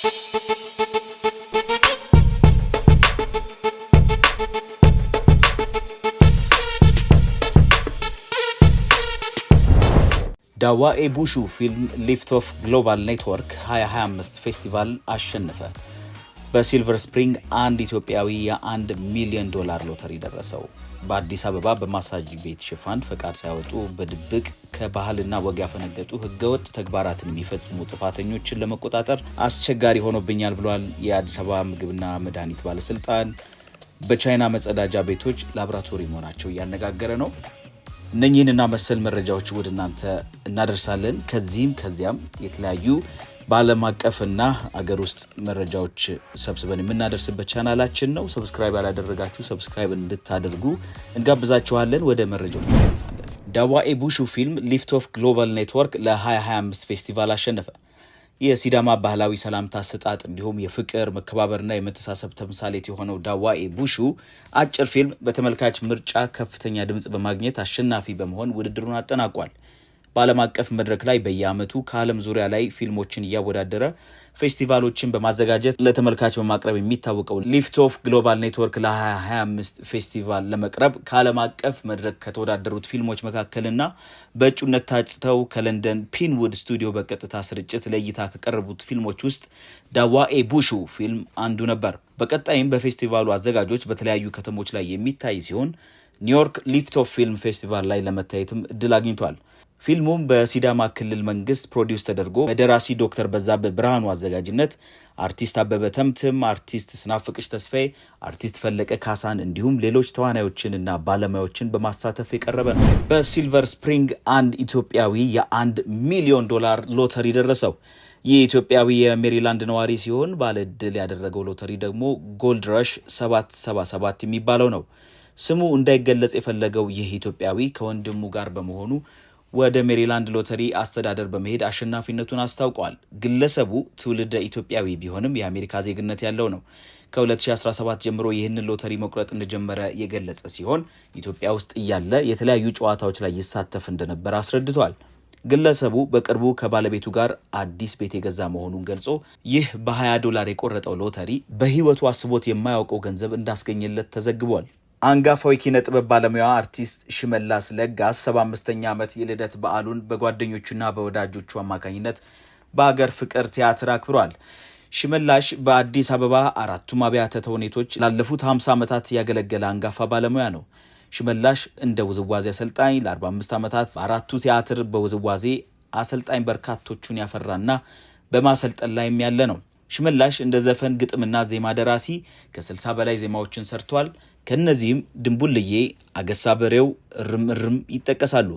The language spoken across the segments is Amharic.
ዳዋኤ ቡሹ ፊልም ሊፍት ኦፍ ግሎባል ኔትወርክ 2025 ፌስቲቫል አሸነፈ። በሲልቨር ስፕሪንግ አንድ ኢትዮጵያዊ የ1 ሚሊዮን ዶላር ሎተሪ ደረሰው። በአዲስ አበባ በማሳጅ ቤት ሽፋን ፈቃድ ሳያወጡ በድብቅ ከባህልና ወግ ያፈነገጡ ህገወጥ ተግባራትን የሚፈጽሙ ጥፋተኞችን ለመቆጣጠር አስቸጋሪ ሆኖብኛል ብሏል የአዲስ አበባ ምግብና መድኃኒት ባለስልጣን። በቻይና መጸዳጃ ቤቶች ላቦራቶሪ መሆናቸው እያነጋገረ ነው። እነኚህንና መሰል መረጃዎች ወደ እናንተ እናደርሳለን። ከዚህም ከዚያም የተለያዩ በዓለም አቀፍና አገር ውስጥ መረጃዎች ሰብስበን የምናደርስበት ቻናላችን ነው። Subscribe ያላደረጋችሁ subscribe እንድታደርጉ እንጋብዛችኋለን። ወደ መረጃዎች እናልፋለን። ዳዋኤ ቡሹ ፊልም ሊፍት ኦፍ ግሎባል ኔትወርክ ለ2025 ፌስቲቫል አሸነፈ። የሲዳማ ባህላዊ ሰላምታ አሰጣጥ እንዲሁም የፍቅር መከባበርና የመተሳሰብ ተምሳሌት የሆነው ዳዋኤ ቡሹ አጭር ፊልም በተመልካች ምርጫ ከፍተኛ ድምፅ በማግኘት አሸናፊ በመሆን ውድድሩን አጠናቋል። በዓለም አቀፍ መድረክ ላይ በየዓመቱ ከዓለም ዙሪያ ላይ ፊልሞችን እያወዳደረ ፌስቲቫሎችን በማዘጋጀት ለተመልካች በማቅረብ የሚታወቀው ሊፍት ኦፍ ግሎባል ኔትወርክ ለ2025 ፌስቲቫል ለመቅረብ ከዓለም አቀፍ መድረክ ከተወዳደሩት ፊልሞች መካከልና በእጩነት ታጭተው ከለንደን ፒንውድ ስቱዲዮ በቀጥታ ስርጭት ለእይታ ከቀረቡት ፊልሞች ውስጥ ዳዋኤ ቡሹ ፊልም አንዱ ነበር። በቀጣይም በፌስቲቫሉ አዘጋጆች በተለያዩ ከተሞች ላይ የሚታይ ሲሆን ኒውዮርክ ሊፍት ኦፍ ፊልም ፌስቲቫል ላይ ለመታየትም እድል አግኝቷል። ፊልሙም በሲዳማ ክልል መንግስት produce ተደርጎ በደራሲ ዶክተር በዛብህ ብርሃኑ አዘጋጅነት አርቲስት አበበ ተምትም፣ አርቲስት ስናፍቅሽ ተስፋዬ፣ አርቲስት ፈለቀ ካሳን እንዲሁም ሌሎች ተዋናዮችን እና ባለሙያዎችን በማሳተፍ የቀረበ ነው። በሲልቨር ስፕሪንግ አንድ ኢትዮጵያዊ የ1 ሚሊዮን ዶላር ሎተሪ ደረሰው። ይህ ኢትዮጵያዊ የሜሪላንድ ነዋሪ ሲሆን ባለ ዕድል ያደረገው ሎተሪ ደግሞ Gold Rush 777 የሚባለው ነው። ስሙ እንዳይገለጽ የፈለገው ይህ ኢትዮጵያዊ ከወንድሙ ጋር በመሆኑ ወደ ሜሪላንድ ሎተሪ አስተዳደር በመሄድ አሸናፊነቱን አስታውቋል። ግለሰቡ ትውልደ ኢትዮጵያዊ ቢሆንም የአሜሪካ ዜግነት ያለው ነው። ከ2017 ጀምሮ ይህንን ሎተሪ መቁረጥ እንደጀመረ የገለጸ ሲሆን ኢትዮጵያ ውስጥ እያለ የተለያዩ ጨዋታዎች ላይ ይሳተፍ እንደነበር አስረድቷል። ግለሰቡ በቅርቡ ከባለቤቱ ጋር አዲስ ቤት የገዛ መሆኑን ገልጾ ይህ በ20 ዶላር የቆረጠው ሎተሪ በሕይወቱ አስቦት የማያውቀው ገንዘብ እንዳስገኘለት ተዘግቧል። አንጋፋው የኪነ ጥበብ ባለሙያ አርቲስት ሽመላስ ለጋስ 75ኛ ዓመት የልደት በዓሉን በጓደኞቹና በወዳጆቹ አማካኝነት በአገር ፍቅር ቲያትር አክብሯል። ሽመላሽ በአዲስ አበባ አራቱም አብያተ ተውኔቶች ላለፉት 50 ዓመታት ያገለገለ አንጋፋ ባለሙያ ነው። ሽመላሽ እንደ ውዝዋዜ አሰልጣኝ ለ45 ዓመታት በአራቱ ቲያትር በውዝዋዜ አሰልጣኝ በርካቶቹን ያፈራና በማሰልጠን ላይም ያለ ነው። ሽመላሽ እንደ ዘፈን ግጥምና ዜማ ደራሲ ከ60 በላይ ዜማዎችን ሰርቷል። ከእነዚህም ድንቡልዬ፣ አገሳ በሬው፣ እርም እርም ይጠቀሳሉ።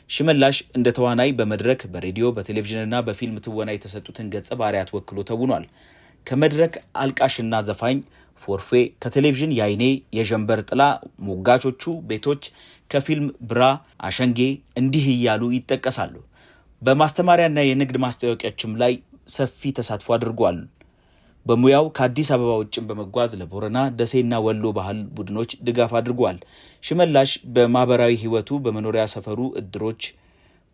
ሽመላሽ እንደ ተዋናይ በመድረክ በሬዲዮ በቴሌቪዥንና በፊልም ትወና የተሰጡትን ገጸ ባህሪያት ወክሎ ተውኗል። ከመድረክ አልቃሽና ዘፋኝ ፎርፌ፣ ከቴሌቪዥን የአይኔ የጀንበር ጥላ፣ ሞጋቾቹ ቤቶች፣ ከፊልም ብራ፣ አሸንጌ እንዲህ እያሉ ይጠቀሳሉ። በማስተማሪያና የንግድ ማስታወቂያዎችም ላይ ሰፊ ተሳትፎ አድርጓል። በሙያው ከአዲስ አበባ ውጭም በመጓዝ ለቦረና ደሴና ወሎ ባህል ቡድኖች ድጋፍ አድርጓል። ሽመላሽ በማህበራዊ ህይወቱ በመኖሪያ ሰፈሩ እድሮች፣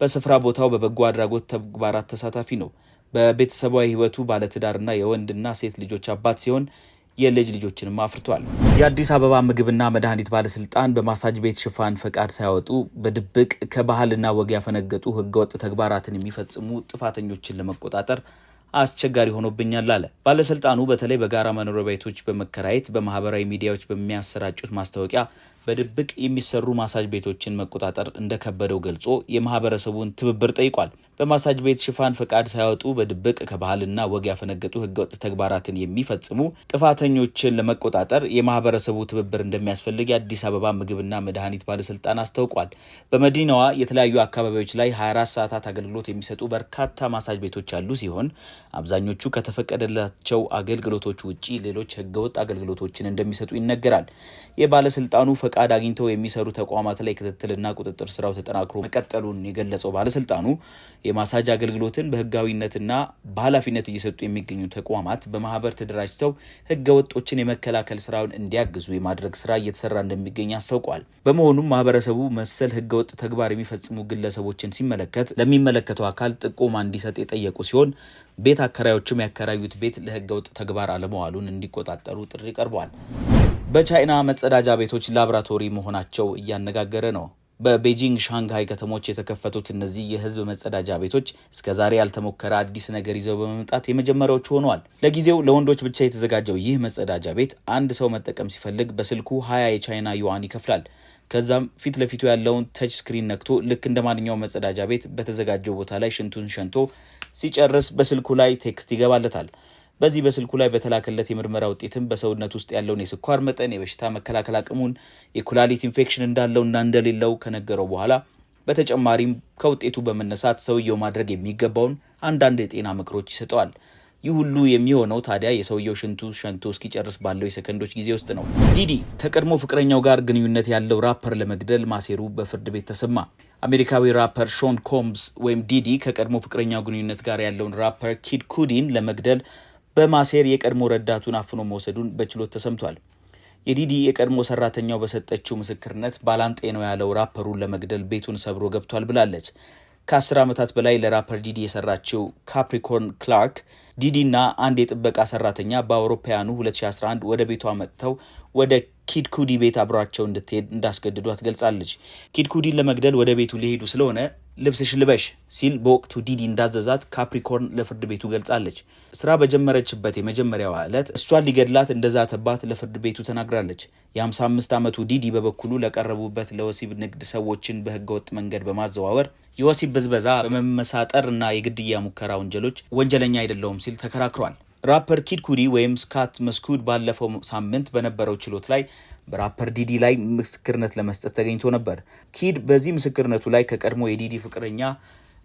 በስፍራ ቦታው በበጎ አድራጎት ተግባራት ተሳታፊ ነው። በቤተሰባዊ ህይወቱ ባለትዳርና የወንድና ሴት ልጆች አባት ሲሆን የልጅ ልጆችንም አፍርቷል። የአዲስ አበባ ምግብና መድኃኒት ባለስልጣን በማሳጅ ቤት ሽፋን ፈቃድ ሳያወጡ በድብቅ ከባህልና ወግ ያፈነገጡ ህገወጥ ተግባራትን የሚፈጽሙ ጥፋተኞችን ለመቆጣጠር አስቸጋሪ ሆኖብኛል አለ። ባለስልጣኑ በተለይ በጋራ መኖሪያ ቤቶች በመከራየት በማህበራዊ ሚዲያዎች በሚያሰራጩት ማስታወቂያ በድብቅ የሚሰሩ ማሳጅ ቤቶችን መቆጣጠር እንደከበደው ገልጾ የማህበረሰቡን ትብብር ጠይቋል። በማሳጅ ቤት ሽፋን ፈቃድ ሳያወጡ በድብቅ ከባህልና ወግ ያፈነገጡ ህገወጥ ተግባራትን የሚፈጽሙ ጥፋተኞችን ለመቆጣጠር የማህበረሰቡ ትብብር እንደሚያስፈልግ የአዲስ አበባ ምግብና መድኃኒት ባለስልጣን አስታውቋል። በመዲናዋ የተለያዩ አካባቢዎች ላይ 24 ሰዓታት አገልግሎት የሚሰጡ በርካታ ማሳጅ ቤቶች ያሉ ሲሆን አብዛኞቹ ከተፈቀደላቸው አገልግሎቶች ውጪ ሌሎች ህገወጥ አገልግሎቶችን እንደሚሰጡ ይነገራል። የባለስልጣኑ ፈቃድ አግኝተው የሚሰሩ ተቋማት ላይ ክትትልና ቁጥጥር ስራው ተጠናክሮ መቀጠሉን የገለጸው ባለስልጣኑ የማሳጅ አገልግሎትን በህጋዊነትና በኃላፊነት እየሰጡ የሚገኙ ተቋማት በማህበር ተደራጅተው ህገ ወጦችን የመከላከል ስራውን እንዲያግዙ የማድረግ ስራ እየተሰራ እንደሚገኝ አስታውቋል። በመሆኑም ማህበረሰቡ መሰል ህገወጥ ተግባር የሚፈጽሙ ግለሰቦችን ሲመለከት ለሚመለከተው አካል ጥቆማ እንዲሰጥ የጠየቁ ሲሆን፣ ቤት አከራዮችም ያከራዩት ቤት ለህገወጥ ተግባር አለመዋሉን እንዲቆጣጠሩ ጥሪ ቀርቧል። በቻይና መጸዳጃ ቤቶች ላብራቶሪ መሆናቸው እያነጋገረ ነው። በቤጂንግ፣ ሻንግሃይ ከተሞች የተከፈቱት እነዚህ የህዝብ መጸዳጃ ቤቶች እስከዛሬ ያልተሞከረ አዲስ ነገር ይዘው በመምጣት የመጀመሪያዎቹ ሆነዋል። ለጊዜው ለወንዶች ብቻ የተዘጋጀው ይህ መጸዳጃ ቤት አንድ ሰው መጠቀም ሲፈልግ በስልኩ 20 የቻይና ዩዋን ይከፍላል። ከዛም ፊት ለፊቱ ያለውን touch screen ነክቶ ልክ እንደ ማንኛውም መጸዳጃ ቤት በተዘጋጀው ቦታ ላይ ሽንቱን ሸንቶ ሲጨርስ በስልኩ ላይ text ይገባለታል። በዚህ በስልኩ ላይ በተላከለት የምርመራ ውጤትም በሰውነት ውስጥ ያለውን የስኳር መጠን፣ የበሽታ መከላከል አቅሙን፣ የኩላሊት ኢንፌክሽን እንዳለው እና እንደሌለው ከነገረው በኋላ በተጨማሪም ከውጤቱ በመነሳት ሰውየው ማድረግ የሚገባውን አንዳንድ የጤና ምክሮች ይሰጠዋል። ይህ ሁሉ የሚሆነው ታዲያ የሰውየው ሽንቱ ሸንቶ እስኪጨርስ ባለው የሰከንዶች ጊዜ ውስጥ ነው። ዲዲ ከቀድሞ ፍቅረኛው ጋር ግንኙነት ያለው ራፐር ለመግደል ማሴሩ በፍርድ ቤት ተሰማ። አሜሪካዊ ራፐር ሾን ኮምብስ ወይም ዲዲ ከቀድሞ ፍቅረኛው ግንኙነት ጋር ያለውን ራፐር ኪድ ኩዲን ለመግደል በማሴር የቀድሞ ረዳቱን አፍኖ መውሰዱን በችሎት ተሰምቷል። የዲዲ የቀድሞ ሰራተኛው በሰጠችው ምስክርነት ባላንጤ ነው ያለው ራፐሩን ለመግደል ቤቱን ሰብሮ ገብቷል ብላለች። ከ10 ዓመታት በላይ ለራፐር ዲዲ የሰራችው ካፕሪኮርን ክላርክ ዲዲ እና አንድ የጥበቃ ሰራተኛ በአውሮፓውያኑ 2011 ወደ ቤቷ መጥተው ወደ ኪድ ኩዲ ቤት አብሯቸው እንድትሄድ እንዳስገድዷት ገልጻለች። ኪድ ኩዲን ለመግደል ወደ ቤቱ ሊሄዱ ስለሆነ ልብስሽ ልበሽ ሲል በወቅቱ ዲዲ እንዳዘዛት ካፕሪኮርን ለፍርድ ቤቱ ገልጻለች። ስራ በጀመረችበት የመጀመሪያዋ ዕለት እሷን ሊገድላት እንደዛተባት ለፍርድ ቤቱ ተናግራለች። የ55 ዓመቱ ዲዲ በበኩሉ ለቀረቡበት ለወሲብ ንግድ ሰዎችን በህገወጥ መንገድ በማዘዋወር፣ የወሲብ ብዝበዛ በመመሳጠር እና የግድያ ሙከራ ወንጀሎች ወንጀለኛ አይደለሁም ሲል ተከራክሯል። ራፐር ኪድ ኩዲ ወይም ስካት መስኩድ ባለፈው ሳምንት በነበረው ችሎት ላይ በራፐር ዲዲ ላይ ምስክርነት ለመስጠት ተገኝቶ ነበር። ኪድ በዚህ ምስክርነቱ ላይ ከቀድሞ የዲዲ ፍቅረኛ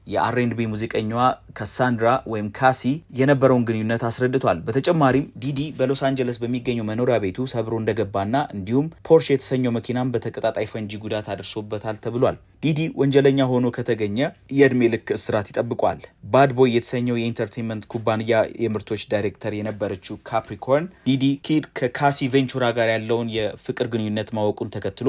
የ R&B ሙዚቀኛዋ ካሳንድራ ወይም ካሲ የነበረውን ግንኙነት አስረድቷል። በተጨማሪም ዲዲ በሎስ አንጀለስ በሚገኘው መኖሪያ ቤቱ ሰብሮ እንደገባና እንዲሁም ፖርሽ የተሰኘው መኪናም በተቀጣጣይ ፈንጂ ጉዳት አድርሶበታል ተብሏል። ዲዲ ወንጀለኛ ሆኖ ከተገኘ የእድሜ ልክ እስራት ይጠብቀዋል። ባድ ቦይ የተሰኘው የ entertainment ኩባንያ የምርቶች ዳይሬክተር የነበረችው ካፕሪኮርን ዲዲ ኪድ ከካሲ ቬንቹራ ጋር ያለውን የፍቅር ግንኙነት ማወቁን ተከትሎ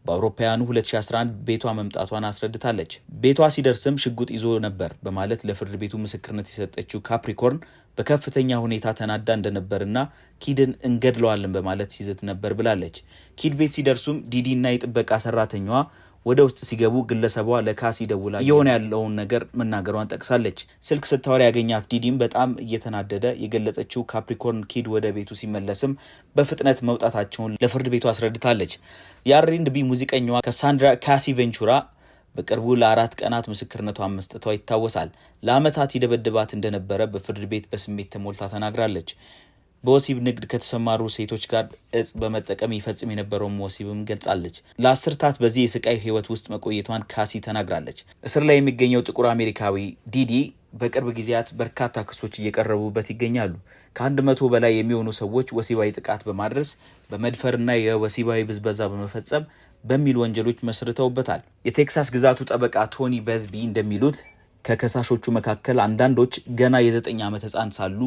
በአውሮፓውያኑ 2011 ቤቷ መምጣቷን አስረድታለች። ቤቷ ሲደርስም ሽጉጥ ይዞ ነበር በማለት ለፍርድ ቤቱ ምስክርነት የሰጠችው ካፕሪኮርን በከፍተኛ ሁኔታ ተናዳ እንደነበርና ኪድን እንገድለዋለን በማለት ሲዝት ነበር ብላለች። ኪድ ቤት ሲደርሱም ዲዲ እና የጥበቃ ሰራተኛዋ ወደ ውስጥ ሲገቡ ግለሰቧ ለካሲ ደውላ እየሆነ ያለውን ነገር መናገሯን ጠቅሳለች። ስልክ ስታወራ ያገኛት ዲዲም በጣም እየተናደደ የገለጸችው ካፕሪኮርን ኪድ ወደ ቤቱ ሲመለስም በፍጥነት መውጣታቸውን ለፍርድ ቤቱ አስረድታለች። የ R&B ሙዚቀኛዋ ካሳንድራ ካሲ ቬንቹራ በቅርቡ ለ4 ቀናት ምስክርነቷን መስጠቷ ይታወሳል። ለዓመታት ይደበድባት እንደነበረ በፍርድ ቤት በስሜት ተሞልታ ተናግራለች። በወሲብ ንግድ ከተሰማሩ ሴቶች ጋር እጽ በመጠቀም ይፈጽም የነበረውን ወሲብም ገልጻለች። ለአስርታት በዚህ የስቃይ ህይወት ውስጥ መቆየቷን ካሲ ተናግራለች። እስር ላይ የሚገኘው ጥቁር አሜሪካዊ ዲዲ በቅርብ ጊዜያት በርካታ ክሶች እየቀረቡበት ይገኛሉ። ከ100 በላይ የሚሆኑ ሰዎች ወሲባዊ ጥቃት በማድረስ፣ በመድፈርና የወሲባዊ ብዝበዛ በመፈጸም በሚል ወንጀሎች መስርተውበታል። የቴክሳስ ግዛቱ ጠበቃ ቶኒ በዝቢ እንደሚሉት ከከሳሾቹ መካከል አንዳንዶች ገና የ9 ዓመት ህፃን ሳሉ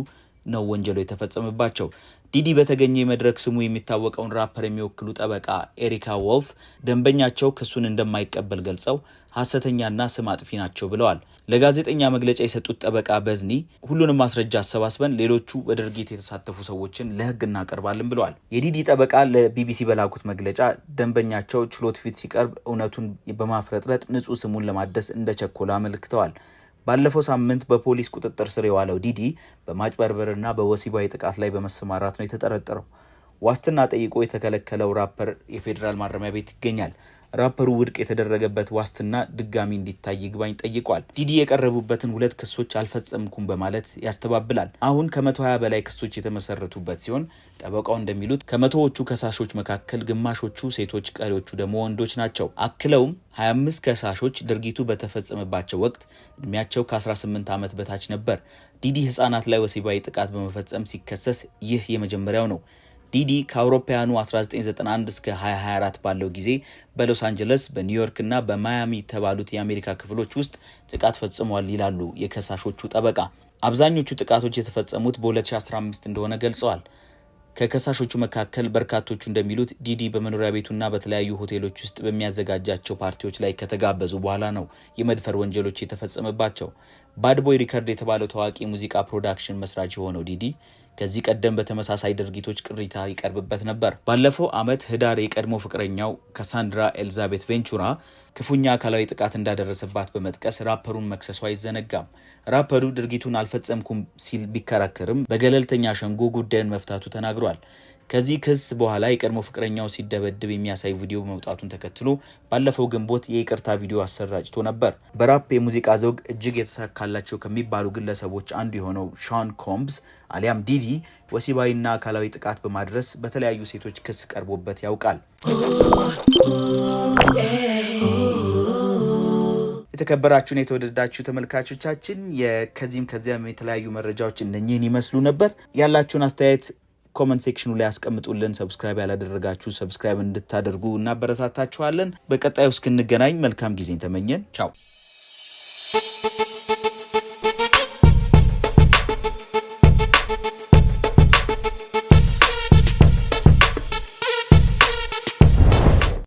ነው ወንጀሉ የተፈጸመባቸው። ዲዲ በተገኘ የመድረክ ስሙ የሚታወቀውን ራፐር የሚወክሉ ጠበቃ ኤሪካ ወልፍ ደንበኛቸው ክሱን እንደማይቀበል ገልጸው ሐሰተኛና ስም አጥፊ ናቸው ብለዋል። ለጋዜጠኛ መግለጫ የሰጡት ጠበቃ በዝኒ ሁሉንም ማስረጃ አሰባስበን ሌሎቹ በድርጊት የተሳተፉ ሰዎችን ለሕግ እናቀርባለን ብለዋል። የዲዲ ጠበቃ ለቢቢሲ በላኩት መግለጫ ደንበኛቸው ችሎት ፊት ሲቀርብ እውነቱን በማፍረጥረጥ ንጹህ ስሙን ለማደስ እንደቸኮለ አመልክተዋል። ባለፈው ሳምንት በፖሊስ ቁጥጥር ስር የዋለው ዲዲ በማጭበርበርና በወሲባዊ ጥቃት ላይ በመሰማራት ነው የተጠረጠረው። ዋስትና ጠይቆ የተከለከለው ራፐር የፌዴራል ማረሚያ ቤት ይገኛል። ራፐሩ ውድቅ የተደረገበት ዋስትና ድጋሚ እንዲታይ ይግባኝ ጠይቋል። ዲዲ የቀረቡበትን ሁለት ክሶች አልፈጸምኩም በማለት ያስተባብላል። አሁን ከ120 በላይ ክሶች የተመሰረቱበት ሲሆን ጠበቃው እንደሚሉት ከመቶዎቹ ከሳሾች መካከል ግማሾቹ ሴቶች፣ ቀሪዎቹ ደግሞ ወንዶች ናቸው። አክለውም 25 ከሳሾች ድርጊቱ በተፈጸመባቸው ወቅት እድሜያቸው ከ18 ዓመት በታች ነበር። ዲዲ ህጻናት ላይ ወሲባዊ ጥቃት በመፈጸም ሲከሰስ ይህ የመጀመሪያው ነው። ዲዲ ከአውሮፓውያኑ 1991 እስከ 2024 ባለው ጊዜ በሎስ አንጀለስ፣ በኒውዮርክ እና በማያሚ የተባሉት የአሜሪካ ክፍሎች ውስጥ ጥቃት ፈጽሟል ይላሉ የከሳሾቹ ጠበቃ። አብዛኞቹ ጥቃቶች የተፈጸሙት በ2015 እንደሆነ ገልጸዋል። ከከሳሾቹ መካከል በርካቶቹ እንደሚሉት ዲዲ በመኖሪያ ቤቱና በተለያዩ ሆቴሎች ውስጥ በሚያዘጋጃቸው ፓርቲዎች ላይ ከተጋበዙ በኋላ ነው የመድፈር ወንጀሎች የተፈጸመባቸው። Bad Boy Record የተባለው ታዋቂ ሙዚቃ production መስራች የሆነው ዲዲ ከዚህ ቀደም በተመሳሳይ ድርጊቶች ቅሬታ ይቀርብበት ነበር። ባለፈው ዓመት ህዳር የቀድሞ ፍቅረኛው ካሳንድራ ኤልዛቤት ቬንቹራ ክፉኛ አካላዊ ጥቃት እንዳደረሰባት በመጥቀስ ራፐሩን መክሰሱ አይዘነጋም። ራፐሩ ድርጊቱን አልፈጸምኩም ሲል ቢከራከርም በገለልተኛ ሸንጎ ጉዳዩን መፍታቱ ተናግሯል። ከዚህ ክስ በኋላ የቀድሞ ፍቅረኛው ሲደበድብ የሚያሳይ ቪዲዮ መውጣቱን ተከትሎ ባለፈው ግንቦት የይቅርታ ቪዲዮ አሰራጭቶ ነበር። በራፕ የሙዚቃ ዘውግ እጅግ የተሳካላቸው ከሚባሉ ግለሰቦች አንዱ የሆነው ሾን ኮምብስ አሊያም ዲዲ ወሲባዊና አካላዊ ጥቃት በማድረስ በተለያዩ ሴቶች ክስ ቀርቦበት ያውቃል። የተከበራችሁን የተወደዳችሁ ተመልካቾቻችን ከዚህም ከዚያም የተለያዩ መረጃዎች እነኚህን ይመስሉ ነበር። ያላችሁን አስተያየት comment section ኑ ላይ ያስቀምጡልን። Subscribe ያላደረጋችሁ subscribe እንድታደርጉ እናበረታታችኋለን። በቀጣዩ እስክንገናኝ መልካም ጊዜን ተመኘን። ቻው።